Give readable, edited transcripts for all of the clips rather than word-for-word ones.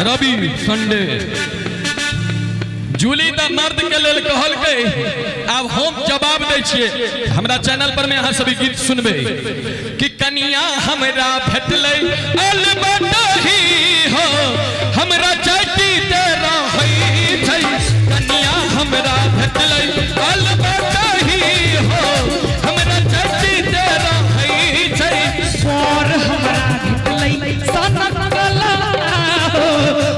रवि Sunday. Juli तऽ मर्द के लेल कहलकै, आब हम जवाब दै छियै। हमरा चैनल पर में अहाँ सब ई गीत सुनबै कि कनिया हमरा भेटलै अलबटही हो, हमरा चटी ते रहै छै। कनिया हमरा भेटलै अलबटही हो, हमरा चटी ते रहै छै। पर हमरा भेटलै सनक कला हो,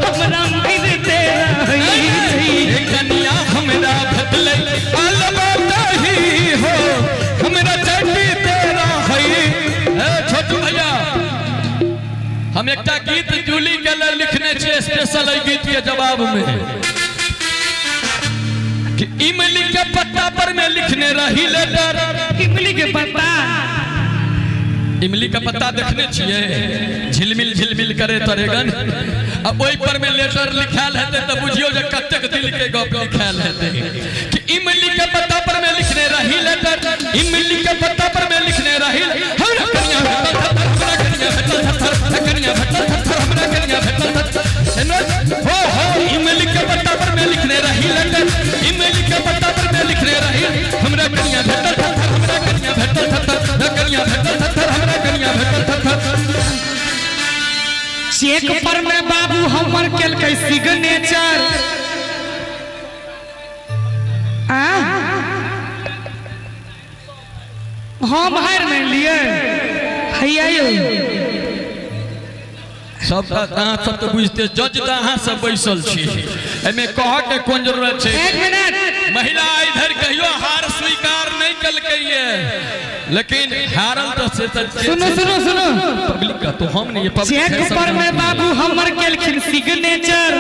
हमरा मारिते रहै छै। हे कनिया हमरा भेटलै अलबटही हो, हमरा चटी ते रहै। हे छोटू भैया, हम एकटा गीत जूली के लेल लिखने छियै स्पेशल एहि गीत के जवाब में कि इमली के पत्ता पर में लिखने रही लेटर। इमली के पत्ता, इमली के पत्ता देखने छियै, झिलमिल झिलमिल करे तरेगन, आ ओहि पर में लेटर लिखायल हेतै तऽ बुझियौ जे कतेक दिल के गप लिखायल हेतै कि इमली के पत्ता पर में लिखने रही लेटर, इमली के पत्ता पर में लिखने रही। हमरा कनिया भेटल थत्थर, हमरा कनिया भेटल थत्थर, हमरा कनिया भेटल थत्थर, हमरा कनिया भेटल थत्थर। हो हो इमली के पत्ता पर में लिखने रही लेटर, इमली के पत्ता पर में लिखने रही। हमरा कनिया भेटल थत्थर, हमरा कनिया भेटल थत्थर, हमरा कनिया भेटल थत्थर, हमरा कनिया भेटल थत्थर। चेक पर में बाबू हमर केलकै सिग्नेचर। आ हम हारि मानि लियै हैया यौ। सब तऽ अहाँ सब तऽ बुझते, जज तऽ अहाँ सब बैसल छी, एहिमे कहऽ के कोन जरूरत छै। एक मिनट, महिला इधर कहियो हार स्वीकार नहीं कलकै ये, लेकिन हारल तऽ से तऽ सुनू सुनू सुनू, पब्लिक का तो हम नहीं, पब्लिक चेक है सब। पर में बाबू हमर केलखिन सिग्नेचर।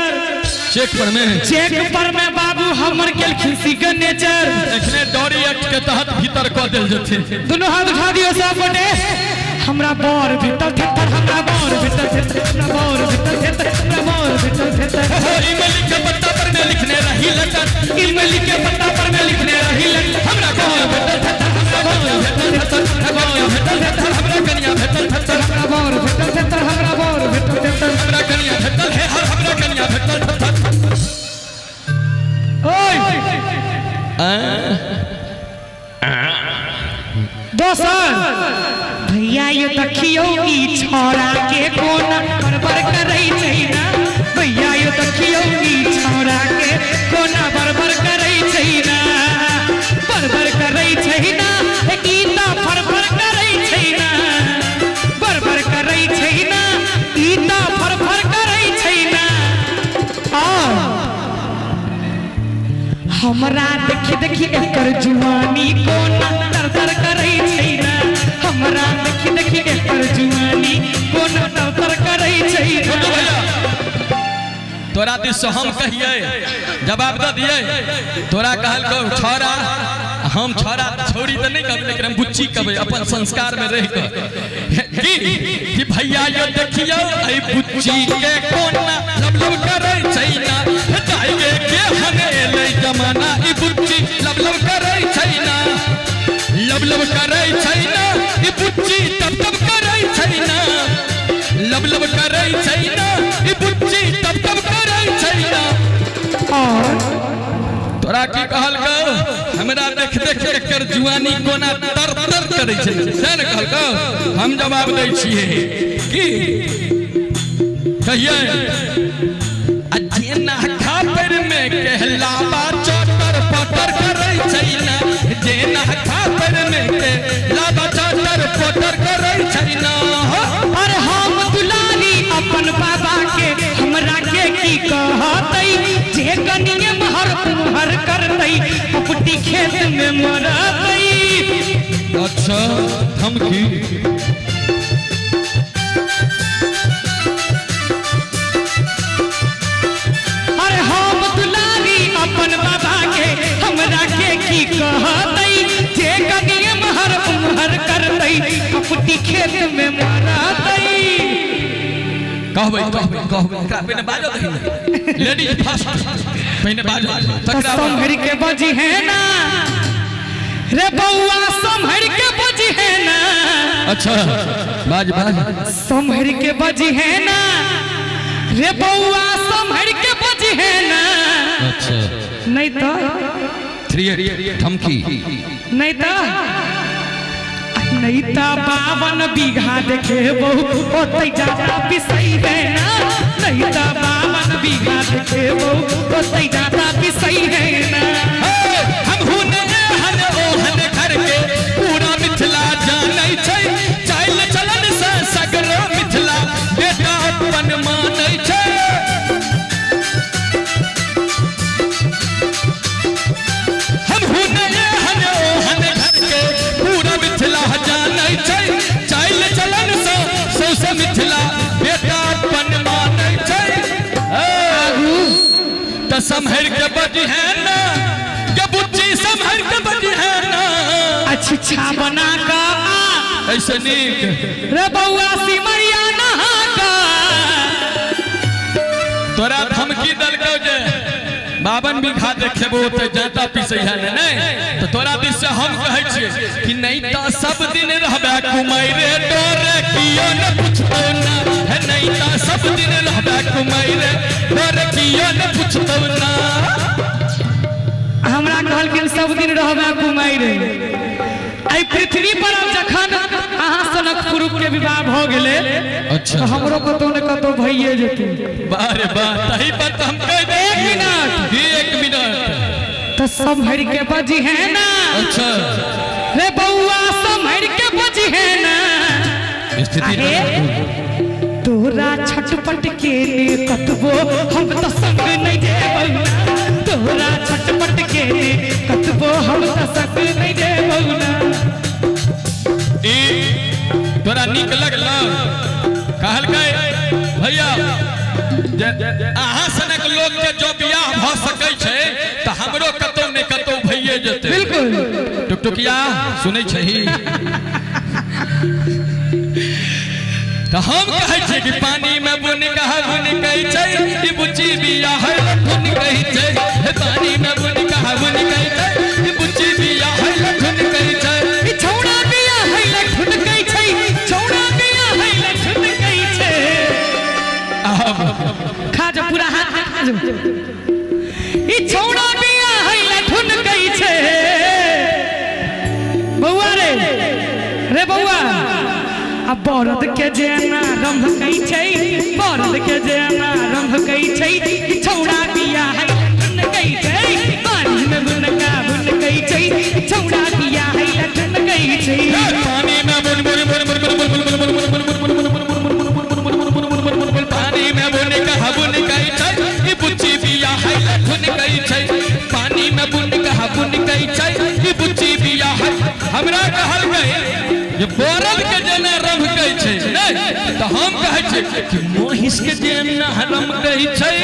चेक पर में, चेक पर में बाबू हमर केलखिन सिग्नेचर। एखने डॉरी एक्ट के तहत भीतर कऽ देल जेतै। दुनू हाथ उठा दियौ सब गोटे। हमरा बर भेटल थेथर, हमरा बर भेटल थेथर, हमरा बर भेटल थेथर, हमरा बर भेटल थेथर। हो इमली के पत्ता पर में लिखने रही लेटर, इमली के पत्ता पर में लिखने रही लेटर। हमरा कनिया भेटल थत्थर, हमरा कनिया भेटल थत्थर, हमरा कनिया भेटल थत्थर, हमरा कनिया भेटल थत्थर, हमरा बर भेटल थेथर, हमरा बर भेटल थेथर, हमरा कनिया भेटल हे हर, हमरा कनिया भेटल थत्थर। ओए दोसर भैया यो देखियौ ई छौड़ा के कोना बड़बड़ करै छै ना। भैया यो देखियौ ई छौड़ा के कोना बड़बड़ करै छै ना, बड़बड़ करै छै ना, ई तऽ फड़फड़ करै छै ना, बड़बड़ करै छै ना, ई तऽ फड़फड़ करै छै ना। आ हमरा देखी देखी एकर जुआनी कोना तर तर करै छै ना। हमरा देखी देखी एकर जुआनी कोना तर तर करै छै छोटू ना। भैया, तोरा दिस से हम कहिए जवाब दऽ दियै। तोरा कहलकौ छौड़ा, हम छौड़ा छौड़ी तऽ नहीं कहबै, लेकिन हम बुच्ची कहबै अपन संस्कार में रहि कऽ कि कि भैया यो देखियौ एहि बुच्ची के कोना लब लब करै छै ना, जाइगे के हने एलै जमाना, ई बुच्ची लब लब करै छै ना, लब लब करै छै ना, ई बुच्ची तब तब करै छै ना, लब लब करै छै ना, ई बुच्ची तब तब करै छै ना। और तोरा की कहलकौ हमरा देख देख एकर जुआनी कोना तर तर करै छै, से ने कहलकौ। हम जवाब दै छियै कि कहियै आ जेना खापर में कहलाबा चटर पटर करै छै ना, जेना खापर में कहलाबा चटर पटर करै छै ना। और हम दुलारी अपन बाबा के हमरा के की कहतै, जे कनिए महर उमहर करतै उपटी खेत में मरतै। अच्छा धमकी। और हम दुलारी अपन बाबा के हमरा के की कहतै, जे कनिए महर उमहर करतै उपटी खेत में मरतै। कहबै कहबै कहबै, एकरा पहिने बाजऽ दही ने, लेडीज फर्स्ट, पहिने बाजऽ तकरा बाद। सम्हर के बजी है ना रे बउआ, सम्हर के बजी है ना। अच्छा बाज बाज। सम्हर के बजी है ना रे बौआ सम्हर के बजिहे ना। अच्छा नहीं तो 3 धमकी नहीं तो नहीं तो 52 बीघा देखेबो ओतै जाता पिसैबे ना। नहीं तो 52 बीघा देखेबो ओतै जाता पिसैबे ना। हम हुने हन ओहन घर के पूरा मिथिला जानै छै, चाइल चलन से सगरो मिथिला बेटा अपन मानै छै। हम हुने हन ओहन घर के पूरा मिथिला जानै छै, चाइल चलन से सौसे मिथिला बेटा अपन मानै छै। त सम्हर के बजिहे ना के बुच्ची, सम्हर के बजिहे ना। अच्छा बना का ऐसे नीक रे बौआ सिमरिया नहा का। तोरा धमकी देलकौ जे 52 बीघा देखेबो त जाता पिसै है नहीं, तो तोरा दिस से हम कहै छियै कि नहीं त सब दिन रहबे कुमाइरे डोरे कियो न पुछतौ ना। है नहीं त सब दिन रहबे कुमाइरे डोरे कियो न पुछतौ ना। हमरा कहलखिन सब दिन रहबे कुमाइरे। एहि पृथ्वी पर अब जखन अहाँ सनक पुरुष के विवाह भ गेलै। अच्छा तो हमरो कतौ ने कतौ भइए जेतै। बारे बार तही पर तो हम कह दे। 1 मिनट 1 मिनट तो सम्हर के बजी है ना। अच्छा रे बौआ सम्हर के बजी है ना। स्थिति तोरा छटपट के ने कतबो हम तो संग नहीं देबौ ना। तोरा छटपट के ने कतबो हम तो संग नहीं देबौ ना। ई तोरा नीक लगल कहलकै भैया जे अहाँ सनक लोक के जो बियाह भ सकै छै त हमरो कतौ ने कतौ भइए जेतै। बिल्कुल टुकटुकिया सुनै छही त हम कहै छियै कि पानी में बुन कह बुन कहै छै ई बुच्ची बियाह लठुन कहै छै। हे पानी में बुन कह बुन कहै छै ई बुच्ची बियाह लठुन कहै छै। ई छौड़ा बियाह लठुन कहै छै, छौड़ा बियाह लठुन कहै छै। आब खा जा पूरा हाथ खा जा। ई छौड़ा बियाह लठुन कहै छै। बौआ रे रे बौआ आ बरद के जेना रंभकै छै, बरद के जेना रंभकै छै। ई छौड़ा बियाह लठुन कहै छै। पानी में बुनका बुनकै छै, ई छौड़ा बियाह लठुन कहै छै। पानी में बुन बुन बुन बुन बुन बुन बुन बुन बुन बुन बुन बुन पानी में बुन कह बुन कहै छै ई बुच्ची बियाह लठुन कहै छै। पानी में बुन कह बुन कहै छै ई बुच्ची बियाह। हमरा कहल गए जे बरद के जेना रमकै छै नहीं तो हम कहै छियै कि महिष के जेना रमकै छै,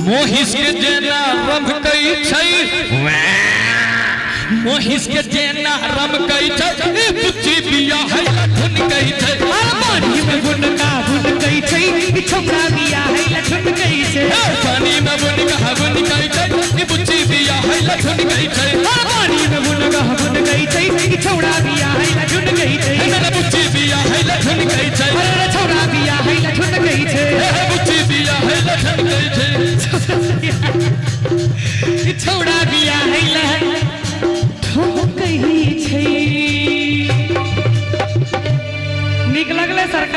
महिष के जेना रमकै छै, महिष के जेना रमकै छै। ई बुच्ची बियाह लठुन कहै छै। पानी में बुनका बुनकै छै, ई छौड़ा बियाह लठुन कहै छै। पानी में बुनका बुन कहै छै ई बुच्ची बियाह लठुन कहै छै। पानी में बुनका बुनकै छै, ई छौड़ा बियाह लठुन कहै छै। हे बुच्ची बियाह लठुन कहै छै। अरे छौड़ा बियाह लठुन कहै छै। हे बुच्ची बियाह लठुन कहै छै। ई छौड़ा बियाह लठुन कहै छै। नीक लगलै सरकार।